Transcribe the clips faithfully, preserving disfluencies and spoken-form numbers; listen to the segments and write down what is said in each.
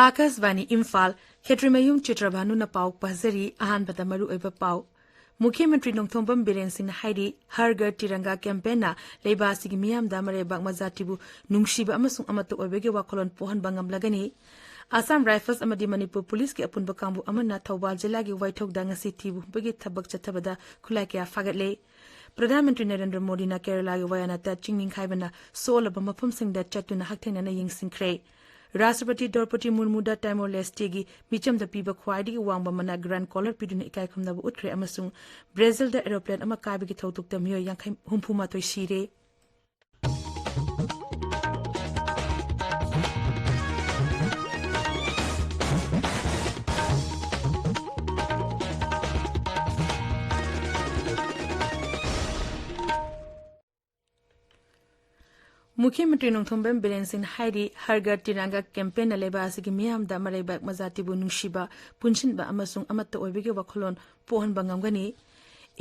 ꯑꯥꯀꯥꯁꯕꯥꯅꯤ ꯏꯝꯐꯥꯜ, ꯈꯦꯇ꯭ꯔꯤꯃꯌꯨꯝ ꯆꯤꯇ꯭ꯔꯚꯥꯅꯨꯅ ꯄꯥꯎ ꯄꯥꯖꯔꯤ꯫ ꯑꯍꯥꯟꯕꯗ ꯃꯔꯨꯑꯣꯏꯕ ꯄꯥꯎ꯫ ꯃꯨꯈ꯭ꯌ ꯃꯟꯇ꯭ꯔꯤ ꯅꯣꯡꯊꯣꯝꯕꯝ ꯕꯤꯔꯦꯟ ꯁꯤꯡꯅ ꯍꯥꯏꯔꯤ, ꯍꯔ ꯘꯔ ꯇꯤꯔꯪꯒꯥ ꯀꯦꯝꯄꯦꯟꯅ ꯂꯩꯕꯥꯛ ꯑꯁꯤꯒꯤ ꯃꯤꯌꯥꯝꯗ ꯃꯔꯩꯕꯥꯛ ꯃꯖꯥꯇꯤꯕꯨ ꯅꯨꯡꯁꯤꯕ ꯑꯃꯁꯨꯡ ꯑꯃꯠꯇ ꯑꯣꯏꯕꯒꯤ ꯋꯥꯈꯜꯂꯣꯟ ꯄꯣꯛꯍꯟꯕ ꯉꯝꯂꯒꯅꯤ꯫ ꯑꯁꯥꯝ ꯔꯥꯏꯐꯜꯁ ꯑꯃꯗꯤ ꯃꯅꯤꯄꯨꯔ ꯄꯨꯂꯤꯁꯀꯤ ꯑꯄꯨꯟꯕ ꯀꯥꯡꯕꯨ ꯑꯃꯅ ꯊꯧꯕꯥꯜ ꯖꯤꯂꯥꯒꯤ ꯋꯥꯏꯊꯣꯛꯇ ꯉꯁꯤ ꯊꯤꯕ ꯍꯨꯝꯕꯒꯤ ꯊꯕꯛ ꯆꯠꯊꯕꯗ ꯈꯨꯠꯂꯥꯏ ꯀꯌꯥ ꯐꯥꯒꯠꯂꯦ꯫ ꯄ꯭ꯔꯙꯥꯟ ꯃꯟꯇ꯭ꯔꯤ ꯅꯔꯦꯟꯗ꯭ꯔ ꯃꯣꯗꯤꯅ ꯀꯦꯔꯂꯥꯒꯤ ꯋꯥꯌꯥꯅꯥꯠꯇ ꯆꯤꯡ ꯅꯤꯡꯈꯥꯏꯕꯅ ꯁꯣꯛꯍꯜꯂꯕ ꯃꯐꯝꯁꯤꯡꯗ ꯆꯠꯇꯨꯅ ꯍꯛꯊꯦꯡꯅꯅ ꯌꯦꯡꯁꯤꯟꯈ꯭ꯔꯦ꯫ ꯔꯥꯁꯇ꯭ꯔꯄꯇꯤ ꯗ꯭ꯔꯧꯄꯗꯤ ꯃꯨꯔꯃꯨꯗ ꯇꯥꯏꯃꯣꯔ ꯂꯦꯁꯇꯦꯒꯤ ꯃꯤꯆꯝꯗ ꯄꯤꯕ ꯈ꯭ꯋꯥꯏꯗꯒꯤ ꯋꯥꯡꯕ ꯃꯅꯥ ꯒ꯭ꯔꯥꯟ ꯀꯣꯂꯔ ꯄꯤꯗꯨꯅ ꯏꯀꯥꯏ ꯈꯨꯝꯅꯕ ꯎꯠꯈ꯭ꯔꯦ ꯑꯃꯁꯨꯡ ꯕ꯭ꯔꯥꯖꯤꯜꯗ ꯑꯦꯔꯣꯄ꯭ꯂꯦꯟ ꯑꯃ ꯀꯥꯏꯕꯒꯤ ꯊꯧꯗꯣꯛꯇ ꯃꯤꯑꯣꯏ ꯌꯥꯡꯈꯩ, ꯍꯨꯝꯐꯨ ꯃꯥꯊꯣꯏ ꯁꯤꯔꯦ꯫ ꯃꯨꯈ꯭ꯌ ꯃꯟꯇ꯭ꯔꯤ ꯅꯣꯡꯊꯣꯝꯕꯝ ꯕꯤꯔꯦꯟ ꯁꯤꯡꯅ ꯍꯥꯏꯔꯤ, ꯍꯔ ꯘꯔ ꯇꯤꯔꯪꯒꯥ ꯀꯦꯝꯄꯦꯟꯅ ꯂꯩꯕꯥꯛ ꯑꯁꯤꯒꯤ ꯃꯤꯌꯥꯝꯗ ꯃꯔꯩꯕꯥꯛ ꯃꯖꯥꯇꯤꯕꯨ ꯅꯨꯡꯁꯤꯕ, ꯄꯨꯟꯁꯤꯟꯕ ꯑꯃꯁꯨꯡ ꯑꯃꯠꯇ ꯑꯣꯏꯕꯒꯤ ꯋꯥꯈꯜꯂꯣꯟ ꯄꯣꯛꯍꯟꯕ ꯉꯝꯒꯅꯤ꯫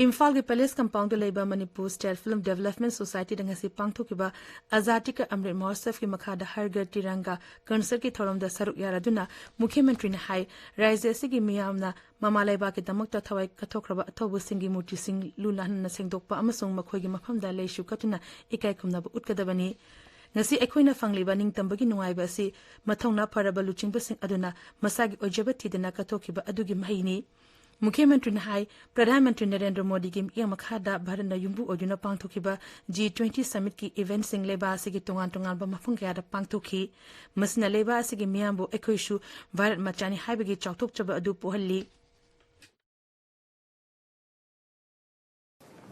ꯏꯝꯐꯥꯜꯒꯤ ꯄꯦꯂꯦꯁ ꯀꯝꯄꯥꯎꯟꯗ ꯂꯩꯕ ꯃꯅꯤꯄꯨꯔ ꯁ꯭ꯇꯦꯠ ꯐꯤꯜꯝ ꯗꯦꯕꯂꯞꯃꯦꯟ ꯁꯣꯁꯥꯏꯇꯤꯗ ꯉꯁꯤ ꯄꯥꯡꯊꯣꯛꯈꯤꯕ ꯑꯖꯥꯗꯤ ꯀꯥ ꯑꯃ꯭ꯔꯤꯠ ꯃꯍꯣꯠꯁꯕꯀꯤ ꯃꯈꯥꯗ ꯍꯔ ꯘꯔ ꯇꯤꯔꯪꯒꯥ ꯀꯟꯁꯔꯠꯀꯤ ꯊꯧꯔꯝꯗ ꯁꯔꯨꯛ ꯌꯥꯔꯗꯨꯅ ꯃꯨꯈ꯭ꯌ ꯃꯟꯇ꯭ꯔꯤꯅ ꯍꯥꯏ, ꯔꯥꯖ꯭ꯌ ꯑꯁꯤꯒꯤ ꯃꯤꯌꯥꯝꯅ ꯃꯃꯥ ꯂꯩꯕꯥꯛꯀꯤꯗꯃꯛꯇ ꯊꯋꯥꯏ ꯀꯠꯊꯣꯛꯈ꯭ꯔꯕ ꯑꯊꯧꯕꯁꯤꯡꯒꯤ ꯃꯨꯔꯇꯤꯁꯤꯡ ꯂꯨ ꯅꯥꯟꯅ ꯁꯦꯡꯗꯣꯛꯄ ꯑꯃꯁꯨꯡ ꯃꯈꯣꯏꯒꯤ ꯃꯐꯝꯗ ꯂꯩꯁꯨ ꯀꯠꯇꯨꯅ ꯏꯀꯥꯏ ꯈꯨꯝꯅꯕ ꯎꯠꯀꯗꯕꯅꯤ꯫ ꯉꯁꯤ ꯑꯩꯈꯣꯏꯅ ꯐꯪꯂꯤꯕ ꯅꯤꯡꯇꯝꯕꯒꯤ ꯅꯨꯡꯉꯥꯏꯕ ꯑꯁꯤ ꯃꯊꯧꯅꯥ ꯐꯔꯕ ꯂꯨꯆꯤꯡꯕꯁꯤꯡ ꯑꯗꯨꯅ ꯃꯁꯥꯒꯤ ꯑꯣꯏꯖꯕ ꯊꯤꯗꯅ ꯀꯠꯊꯣꯛꯈꯤꯕ ꯑꯗꯨꯒꯤ ꯃꯍꯩꯅꯤ꯫ ꯃꯨꯈ꯭ꯌ ꯃꯟꯇ꯭ꯔꯤꯅ ꯍꯥꯏ, ꯄ꯭ꯔꯙꯥꯟ ꯃꯟꯇ꯭ꯔꯤ ꯅꯔꯦꯟꯗ꯭ꯔ ꯃꯣꯗꯤꯒꯤ ꯃꯤꯠꯌꯦꯡ ꯃꯈꯥꯗ ꯚꯥꯔꯠꯅ ꯌꯨꯝꯕꯨ ꯑꯣꯏꯗꯨꯅ ꯄꯥꯡꯊꯣꯛꯈꯤꯕ ꯖꯤ ꯇ꯭ꯋꯦꯟꯇꯤ ꯁꯃꯤꯠꯀꯤ ꯏꯚꯦꯟꯠꯁꯤꯡ ꯂꯩꯕꯥꯛ ꯑꯁꯤꯒꯤ ꯇꯣꯉꯥꯟ ꯇꯣꯉꯥꯟꯕ ꯃꯐꯝ ꯀꯌꯥꯗ ꯄꯥꯡꯊꯣꯛꯈꯤ꯫ ꯃꯁꯤꯅ ꯂꯩꯕꯥꯛ ꯑꯁꯤꯒꯤ ꯃꯤꯌꯥꯝꯕꯨ ꯑꯩꯈꯣꯏꯁꯨ ꯚꯥꯔꯠ ꯃꯆꯥꯅꯤ ꯍꯥꯏꯕꯒꯤ ꯆꯥꯎꯊꯣꯛꯆꯕ ꯑꯗꯨ ꯄꯣꯛꯍꯜꯂꯤ꯫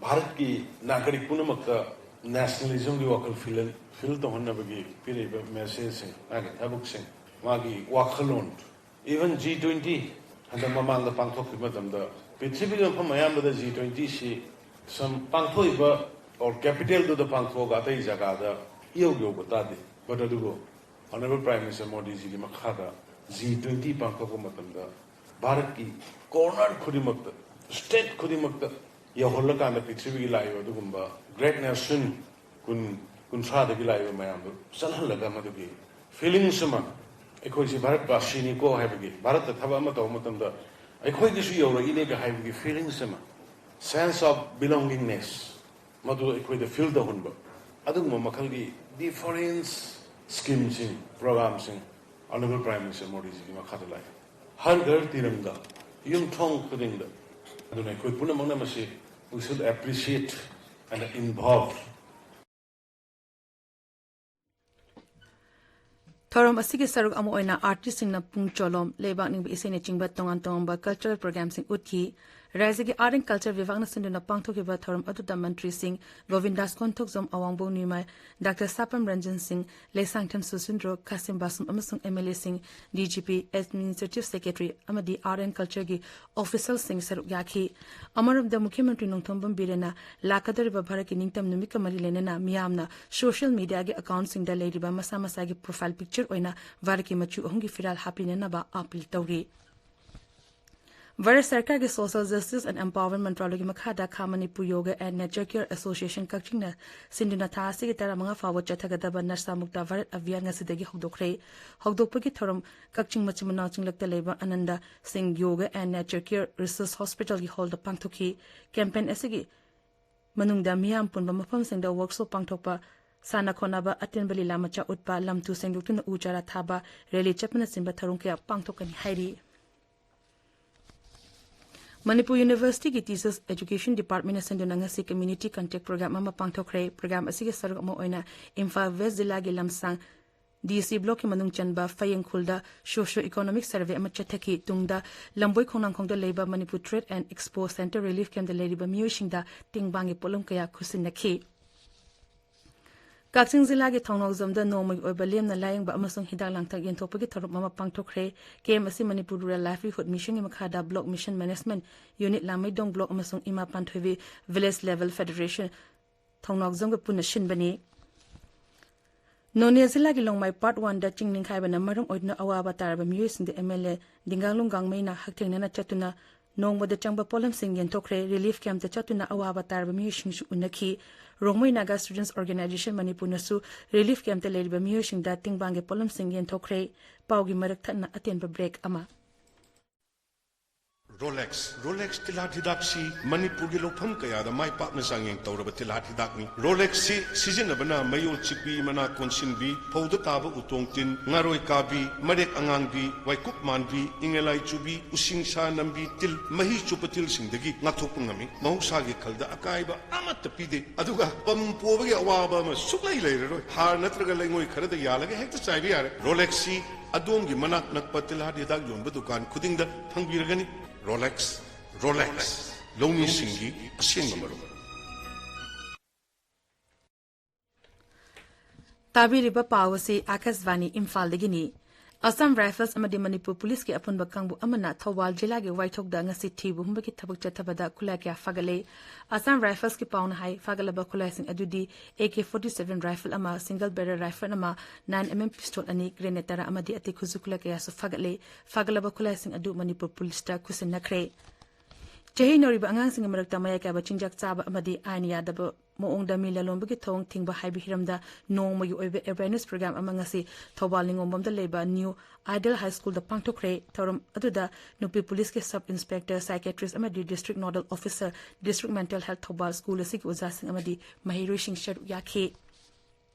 ꯚꯥꯔꯠꯀꯤ ꯅꯥꯒꯔꯤꯛ ꯄꯨꯝꯅꯃꯛꯇ ꯅꯦꯁꯅꯦꯂꯤꯖꯝꯒꯤ ꯋꯥꯈꯜ ꯐꯤꯜ, ꯐꯤꯜ ꯇꯧꯍꯟꯅꯕꯒꯤ ꯄꯤꯔꯛꯏꯕ ꯃꯦꯁꯦꯖꯁꯤꯡ, ꯃꯥꯒꯤ ꯊꯕꯛꯁꯤꯡ, ꯃꯥꯒꯤ ꯋꯥꯈꯜꯂꯣꯟ, even ꯖꯤ ꯇ꯭ꯋꯦꯟꯇꯤ ꯍꯟꯗꯛ ꯃꯃꯥꯡꯗ ꯄꯥꯡꯊꯣꯛꯈꯤꯕ ꯃꯇꯝꯗ ꯄ꯭ꯔꯤꯊꯤꯕꯤꯒꯤ ꯃꯐꯝ ꯑꯌꯥꯝꯕꯗ ꯖꯤ ꯇ꯭ꯋꯦꯟꯇꯤꯁꯤ ꯁꯝ ꯄꯥꯡꯊꯣꯛꯏꯕ ꯑꯣꯔ ꯀꯦꯄꯤꯇꯦꯜꯗꯨꯗ ꯄꯥꯡꯊꯣꯛꯑꯒ ꯑꯇꯩ ꯖꯒꯥꯗ ꯏꯌꯧ ꯌꯧꯕ ꯇꯥꯗꯦ꯫ But ꯑꯗꯨꯕꯨ Honourable Prime Minister ꯃꯣꯗꯤꯖꯤꯒꯤ ꯃꯈꯥꯗ ꯖꯤ ꯇ꯭ꯋꯦꯟꯇꯤ ꯄꯥꯡꯊꯣꯛꯄ ꯃꯇꯝꯗ ꯚꯥꯔꯠꯀꯤ ꯀꯣꯔꯅꯔ ꯈꯨꯗꯤꯡꯃꯛꯇ, ꯁ꯭ꯇꯦꯠ ꯈꯨꯗꯤꯡꯃꯛꯇ ꯌꯧꯍꯜꯂꯀꯥꯟꯗ ꯄ꯭ꯔꯤꯊꯤꯕꯤꯒꯤ ꯂꯥꯛꯏꯕ ꯑꯗꯨꯒꯨꯝꯕ ꯒ꯭ꯔꯦꯠ ꯅꯦꯁꯟ ꯀꯨꯟ, ꯀꯨꯟꯊ꯭ꯔꯥꯗꯒꯤ ꯂꯥꯛꯏꯕ ꯃꯌꯥꯝꯗꯨ ꯆꯠꯍꯜꯂꯒ ꯃꯗꯨꯒꯤ ꯐꯤꯂꯤꯡꯁ ꯑꯃ ꯑꯩꯈꯣꯏꯁꯤ ꯚꯥꯔꯠ ꯕꯥꯁꯤꯅꯤꯀꯣ ꯍꯥꯏꯕꯒꯤ, ꯚꯥꯔꯠꯇ ꯊꯕꯛ ꯑꯃ ꯇꯧꯕ ꯃꯇꯝꯗ ꯑꯩꯈꯣꯏꯒꯤꯁꯨ ꯌꯧꯔꯛꯏꯅꯦꯒ ꯍꯥꯏꯕꯒꯤ feelings ꯑꯃ, sense of belongingness, ꯃꯗꯨ ꯑꯩꯈꯣꯏꯗ feel ꯇꯧꯍꯟꯕ, ꯑꯗꯨꯒꯨꯝꯕ ꯃꯈꯜꯒꯤ different schemeꯁꯤꯡ, programꯁꯤꯡ Honourable Prime Minister ꯃꯣꯗꯤꯖꯤꯒꯤ ꯃꯈꯥꯗ ꯂꯥꯛꯏ꯫ ꯍꯔ ꯘꯔ ꯇꯤꯔꯪꯒꯥ, ꯌꯨꯝꯊꯣꯡ ꯈꯨꯗꯤꯡꯗ꯫ ꯑꯗꯨꯅ ꯑꯩꯈꯣꯏ ꯄꯨꯝꯅꯃꯛꯅ ꯃꯁꯤ we should appreciate and involve. ꯊꯧꯔꯝ ꯑꯁꯤꯒꯤ ꯁꯔꯨꯛ ꯑꯃ ꯑꯣꯏꯅ artistꯁꯤꯡꯅ ꯄꯨꯡ ꯆꯣꯂꯣꯝ, ꯂꯩꯕꯥꯛ ꯅꯤꯡꯕ ꯏꯁꯩꯅꯆꯤꯡꯕ ꯇꯣꯉꯥꯟ ꯇꯣꯉꯥꯟꯕ cultural programꯁꯤꯡ ꯎꯠꯈꯤ꯫ ꯔꯥꯏꯖꯒꯤ Art and Culture ꯚꯤꯚꯥꯛꯅ ꯁꯤꯟꯗꯨꯅ ꯄꯥꯡꯊꯣꯛꯈꯤꯕ ꯊꯧꯔꯝ ꯑꯗꯨꯗ ꯃꯟꯇ꯭ꯔꯤꯁꯤꯡ ꯒꯣꯕꯤꯟꯗꯥꯁ ꯀꯣꯟꯊꯣꯛꯖꯝ, ꯑꯋꯥꯡꯕꯧ ꯅꯤꯃꯥꯏ, ꯗꯥꯛꯇꯔ ꯁꯥꯄꯝ ꯔꯟꯖꯟ ꯁꯤꯡ, ꯂꯩꯁꯥꯡꯊꯦꯝ ꯁꯨꯁꯤꯟꯗ꯭ꯔꯣ, ꯈꯥꯁꯤꯝ ꯕꯥꯁꯨꯝ ꯑꯃꯁꯨꯡ MLAꯁꯤꯡ, DGP, Administrative Secretary ꯑꯃꯗꯤ Art and Cultureꯒꯤ officialꯁꯤꯡ ꯁꯔꯨꯛ ꯌꯥꯈꯤ꯫ ꯑꯃꯔꯣꯝꯗ ꯃꯨꯈ꯭ꯌ ꯃꯟꯇ꯭ꯔꯤ ꯅꯣꯡꯊꯣꯝꯕꯝ ꯕꯤꯔꯦꯟꯅ ꯂꯥꯛꯀꯗꯧꯔꯤꯕ ꯚꯥꯔꯠꯀꯤ ꯅꯤꯡꯇꯝ ꯅꯨꯃꯤꯠꯀ ꯃꯔꯤ ꯂꯩꯅꯅ ꯃꯤꯌꯥꯝꯅ social mediaꯒꯤ accountꯁꯤꯡꯗ ꯂꯩꯔꯤꯕ ꯃꯁꯥ ꯃꯁꯥꯒꯤ profile picture ꯑꯣꯏꯅ ꯚꯥꯔꯠꯀꯤ ꯃꯆꯨ ꯑꯍꯨꯝꯒꯤ ꯐꯤꯔꯥꯜ ꯍꯥꯞꯄꯤꯅꯅꯕ appeal ꯇꯧꯔꯤ꯫ ꯚꯥꯔꯠ ꯁꯔꯀꯥꯔꯒꯤ Social Justice and Empowerment ꯃꯟꯇ꯭ꯔꯥꯂꯣꯏꯒꯤ ꯃꯈꯥꯗ ꯈꯥ Manipur Yoga and Nature Care Association ꯀꯛꯆꯤꯡꯅ ꯁꯤꯟꯗꯨꯅ ꯊꯥ ꯑꯁꯤꯒꯤ ꯇꯔꯥꯃꯉꯥ ꯐꯥꯎꯕ ꯆꯠꯊꯒꯗꯕ ꯅꯁꯥ ꯃꯨꯛꯇ ꯚꯥꯔꯠ ꯑꯚꯤꯌꯥꯟ ꯉꯁꯤꯗꯒꯤ ꯍꯧꯗꯣꯛꯈ꯭ꯔꯦ꯫ ꯍꯧꯗꯣꯛꯄꯒꯤ ꯊꯧꯔꯝ ꯀꯛꯆꯤꯡ ꯃꯆꯤꯟ ꯃꯅꯥꯎ ꯆꯤꯡꯂꯛꯇ ꯂꯩꯕ ꯑꯅꯟꯗ ꯁꯤꯡ Yoga and Nature Care Research Hospitalꯒꯤ hallꯗ ꯄꯥꯡꯊꯣꯛꯈꯤ꯫ Campaign ꯑꯁꯤꯒꯤ ꯃꯅꯨꯡꯗ ꯃꯤꯌꯥꯝ ꯄꯨꯟꯕ ꯃꯐꯝꯁꯤꯡꯗ workshop ꯄꯥꯡꯊꯣꯛꯄ, ꯁꯥꯟꯅ ꯈꯣꯠꯅꯕ, ꯑꯇꯦꯟꯕ ꯂꯤꯂꯥ ꯃꯆꯥ ꯎꯠꯄ, ꯂꯝ ꯇꯨ ꯁꯦꯡꯗꯣꯛꯇꯨꯅ ꯎ ꯆꯥꯔꯥ ꯊꯥꯕ, rally ꯆꯠꯄꯅꯆꯤꯡꯕ ꯊꯧꯔꯝ ꯀꯌꯥ ꯄꯥꯡꯊꯣꯛꯀꯅꯤ ꯍꯥꯏꯔꯤ꯫ ꯃꯅꯤꯄꯨꯔ Universityꯒꯤ Teachers Education Departmentꯅ ꯁꯤꯟꯗꯨꯅ ꯉꯁꯤ community contact program ꯑꯃ ꯄꯥꯡꯊꯣꯛꯈ꯭ꯔꯦ꯫ Program ꯑꯁꯤꯒꯤ ꯁꯔꯨꯛ ꯑꯃ ꯑꯣꯏꯅ ꯏꯝꯐꯥꯜ West ꯖꯤꯂꯥꯒꯤ ꯂꯝꯁꯥꯡ DC blockꯀꯤ ꯃꯅꯨꯡ ꯆꯟꯕ ꯐꯌꯦꯡꯈꯨꯜꯗ socio economic survey ꯑꯃ ꯆꯠꯊꯈꯤ꯫ ꯇꯨꯡꯗ ꯂꯝꯕꯣꯏ ꯈꯣꯡꯅꯥꯡꯈꯣꯡꯗ ꯂꯩꯕ Manipur Trade and Expo Center relief campꯇ ꯂꯩꯔꯤꯕ ꯃꯤꯑꯣꯏꯁꯤꯡꯗ ꯇꯦꯡꯕꯥꯡꯒꯤ ꯄꯣꯠꯂꯝ ꯀꯌꯥ ꯈꯨꯠꯁꯤꯟꯅꯈꯤ꯫ ꯀꯛꯆꯤꯡ ꯖꯤꯂꯥꯒꯤ ꯊꯧꯅꯥꯎꯖꯝꯗ ꯅꯣꯡꯃꯒꯤ ꯑꯣꯏꯕ ꯂꯦꯝꯅ ꯂꯥꯌꯦꯡꯕ ꯑꯃꯁꯨꯡ ꯍꯤꯗꯥꯛ ꯂꯥꯡꯊꯛ ꯌꯦꯟꯊꯣꯛꯄꯒꯤ ꯊꯧꯔꯝ ꯑꯃ ꯄꯥꯡꯊꯣꯛꯈ꯭ꯔꯦ꯫ Camp ꯑꯁꯤ Manipur Rural Livelihood Missionꯒꯤ ꯃꯈꯥꯗ Block Mission Management Unit ꯂꯥꯃꯩꯗꯣꯡ Block ꯑꯃꯁꯨꯡ ꯏꯃꯥ ꯄꯥꯟꯊꯣꯏꯕꯤ Village Level Federation ꯊꯧꯅꯥꯎꯖꯝꯒ ꯄꯨꯟꯅ ꯁꯤꯟꯕꯅꯤ꯫ ꯅꯣꯅꯦ ꯖꯤꯂꯥꯒꯤ ꯂꯣꯡꯃꯥꯏ Part Oneꯗ ꯆꯤꯡ ꯅꯤꯡꯈꯥꯏꯕꯅ ꯃꯔꯝ ꯑꯣꯏꯗꯨꯅ ꯑꯋꯥꯕ ꯇꯥꯔꯕ ꯃꯤꯑꯣꯏꯁꯤꯡꯗ MLA ꯗꯤꯡꯒꯥꯡꯂꯨꯡ ꯒꯥꯡꯃꯩꯅ ꯍꯛꯊꯦꯡꯅꯅ ꯆꯠꯇꯨꯅ ꯅꯣꯡꯃꯗ ꯆꯪꯕ ꯄꯣꯠꯂꯝꯁꯤꯡ ꯌꯦꯟꯊꯣꯛꯈ꯭ꯔꯦ꯫ ꯔꯤꯂꯤꯐ ꯀꯦꯝꯞꯇ ꯆꯠꯇꯨꯅ ꯑꯋꯥꯕ ꯇꯥꯔꯕ ꯃꯤꯑꯣꯏꯁꯤꯡꯁꯨ ꯎꯅꯈꯤ꯫ ꯔꯣꯡꯃꯩ ꯅꯥꯒꯥ ꯁ꯭ꯇꯨꯗꯦꯟꯠꯁ ꯑꯣꯔꯒꯅꯥꯏꯖꯦꯁꯟ ꯃꯅꯤꯄꯨꯔꯅꯁꯨ ꯔꯤꯂꯤꯐ ꯀꯦꯝꯞꯇ ꯂꯩꯔꯤꯕ ꯃꯤꯑꯣꯏꯁꯤꯡꯗ ꯇꯦꯡꯕꯥꯡꯒꯤ ꯄꯣꯠꯂꯝꯁꯤꯡ ꯌꯦꯟꯊꯣꯛꯈ꯭ꯔꯦ꯫ ꯄꯥꯎꯒꯤ ꯃꯔꯛ ꯊꯠꯅ ꯑꯇꯦꯟꯕ ꯕ꯭ꯔꯦꯛ ꯑꯃ꯫ ꯔꯣꯂꯦꯛꯁ꯫ ꯔꯣꯂꯦꯛꯁ ꯇꯤꯜꯍꯥꯠ ꯍꯤꯗꯥꯛꯁꯤ ꯃꯅꯤꯄꯨꯔꯒꯤ ꯂꯧꯐꯝ ꯀꯌꯥꯗ ꯃꯥꯏ ꯄꯥꯛꯅ ꯆꯥꯡꯌꯦꯡ ꯇꯧꯔꯕ ꯇꯤꯜꯍꯥꯠ ꯍꯤꯗꯥꯛꯅꯤ꯫ ꯔꯣꯂꯦꯛꯁꯁꯤ ꯁꯤꯖꯤꯟꯅꯕꯅ ꯃꯌꯣꯜ ꯆꯤꯛꯄꯤ, ꯃꯅꯥ ꯀꯣꯟꯁꯤꯟꯕꯤ, ꯐꯧꯗ ꯇꯥꯕ ꯎꯇꯣꯡ ꯇꯤꯟ, ꯉꯥꯔꯣꯏ ꯀꯥꯕꯤ, ꯃꯔꯦꯛ ꯑꯉꯥꯡꯕꯤ, ꯋꯥꯏꯀꯨꯞ ꯃꯥꯟꯕꯤ, ꯏꯪꯉꯦꯂꯥꯏ ꯆꯨꯕꯤ, ꯎꯁꯤꯡꯁꯥ ꯅꯝꯕꯤ, ꯇꯤꯜ, ꯃꯍꯤ ꯆꯨꯞꯄ ꯇꯤꯜꯁꯤꯡꯗꯒꯤ ꯉꯥꯛꯊꯣꯛꯄ ꯉꯝꯃꯤ꯫ ꯃꯍꯧꯁꯥꯒꯤ ꯈꯜꯗ ꯑꯀꯥꯏꯕ ꯑꯃꯠꯇ ꯄꯤꯗꯦ꯫ ꯑꯗꯨꯒ ꯄꯝ ꯄꯣꯕꯒꯤ ꯑꯋꯥꯕ ꯑꯃ ꯁꯨꯛꯂꯩ ꯂꯩꯔꯔꯣꯏ꯫ ꯍꯥꯔ ꯅꯠꯇ꯭ꯔꯒ ꯂꯩꯉꯣꯏ ꯈꯔꯗ ꯌꯥꯜꯂꯒ ꯍꯦꯛꯇ ꯆꯥꯏꯕ ꯌꯥꯔꯦ꯫ ꯔꯣꯂꯦꯛꯁꯁꯤ ꯑꯗꯣꯝꯒꯤ ꯃꯅꯥꯛ ꯅꯛꯄ ꯇꯤꯜꯍꯥꯠ ꯍꯤꯗꯥꯛ ꯌꯣꯟꯕ ꯗꯨꯀꯥꯟ ꯈꯨꯗꯤꯡꯗ ꯐꯪꯕꯤꯔꯒꯅꯤ꯫ ꯔꯣꯂꯦꯛꯁ, ꯔꯣꯂꯦꯛꯁ, ꯂꯧꯃꯤꯁꯤꯡꯒꯤ ꯑꯁꯦꯡꯕ ꯃꯔꯨꯞ꯫ ꯇꯥꯕꯤꯔꯤꯕ ꯄꯥꯎ ꯑꯁꯤ ꯑꯥꯀꯥꯁꯕꯥꯅꯤ ꯏꯝꯐꯥꯜꯗꯒꯤꯅꯤ꯫ ꯑꯁꯥꯝ ꯔꯥꯏꯐꯜꯁ ꯑꯃꯗꯤ ꯃꯅꯤꯄꯨꯔ ꯄꯨꯂꯤꯁꯀꯤ ꯑꯄꯨꯟꯕ ꯀꯥꯡꯕꯨ ꯑꯃꯅ ꯊꯧꯕꯥꯜ ꯖꯤꯂꯥꯒꯤ ꯋꯥꯏꯊꯣꯛꯇ ꯉꯁꯤ ꯊꯤꯕ ꯍꯨꯝꯕꯒꯤ ꯊꯕꯛ ꯆꯠꯊꯕꯗ ꯈꯨꯠꯂꯥꯏ ꯀꯌꯥ ꯐꯥꯒꯠꯂꯦ꯫ ꯑꯁꯥꯝ ꯔꯥꯏꯐꯜꯁꯀꯤ ꯄꯥꯎꯅ ꯍꯥꯏ, ꯐꯥꯒꯠꯂꯕ ꯈꯨꯠꯂꯥꯏꯁꯤꯡ ꯑꯗꯨꯗꯤ A K forty seven rifle ꯑꯃ, ꯁꯤꯡꯒꯜ ꯕꯦꯔꯦꯜ ꯔꯥꯏꯐꯜ ꯑꯃ, ꯅꯥꯏꯟ ꯑꯦꯝ ꯑꯦꯝ ꯄꯤꯁꯇꯣꯜ ꯑꯅꯤ, ꯒ꯭ꯔꯦꯅꯦꯗ ꯇꯔꯥ ꯑꯃꯗꯤ ꯑꯇꯩ ꯈꯨꯠꯁꯨ ꯈꯨꯠꯂꯥꯏ ꯀꯌꯥꯁꯨ ꯐꯥꯒꯠꯂꯦ꯫ ꯐꯥꯒꯠꯂꯕ ꯈꯨꯠꯂꯥꯏꯁꯤꯡ ꯑꯗꯨ ꯃꯅꯤꯄꯨꯔ ꯄꯨꯂꯤꯁꯇ ꯈꯨꯠꯁꯤꯟꯅꯈ꯭ꯔꯦ꯫ ꯆꯍꯤ ꯅꯧꯔꯤꯕ ꯑꯉꯥꯡꯁꯤꯡꯒꯤ ꯃꯔꯛꯇ ꯃꯌꯥꯏ ꯀꯥꯏꯕ ꯆꯤꯟꯖꯥꯛ ꯆꯥꯕ ꯑꯃꯗꯤ ꯑꯥꯏꯟ ꯌꯥꯗꯕ ꯃꯑꯣꯡꯗ ꯃꯤ ꯂꯂꯣꯟꯕꯒꯤ ꯊꯧꯑꯣꯡ ꯊꯤꯡꯕ ꯍꯥꯏꯕ ꯍꯤꯔꯝꯗ ꯅꯣꯡꯃꯒꯤ ꯑꯣꯏꯕ ꯑꯦꯋꯦꯔꯅꯦꯁ ꯄ꯭ꯔꯣꯒ꯭ꯔꯥꯝ ꯑꯃ ꯉꯁꯤ ꯊꯧꯕꯥꯜ ꯅꯤꯉꯣꯝꯕꯝꯗ ꯂꯩꯕ ꯅ꯭ꯌꯨ ꯑꯥꯏꯗꯜ ꯍꯥꯏ ꯁ꯭ꯀꯨꯜꯗ ꯄꯥꯡꯊꯣꯛꯈ꯭ꯔꯦ꯫ ꯊꯧꯔꯝ ꯑꯗꯨꯗ ꯅꯨꯄꯤ ꯄꯨꯂꯤꯁꯀꯤ ꯁꯕ ꯏꯟꯁꯄꯦꯛꯇꯔ, ꯁꯥꯏꯀꯦꯇ꯭ꯔꯤꯁ ꯑꯃꯗꯤ district nodal officer, district mental health Thoubal school ꯑꯁꯤꯒꯤ ꯑꯣꯖꯥꯁꯤꯡ ꯑꯃꯗꯤ ꯃꯍꯩꯔꯣꯏꯁꯤꯡ ꯁꯔꯨꯛ ꯌꯥꯈꯤ꯫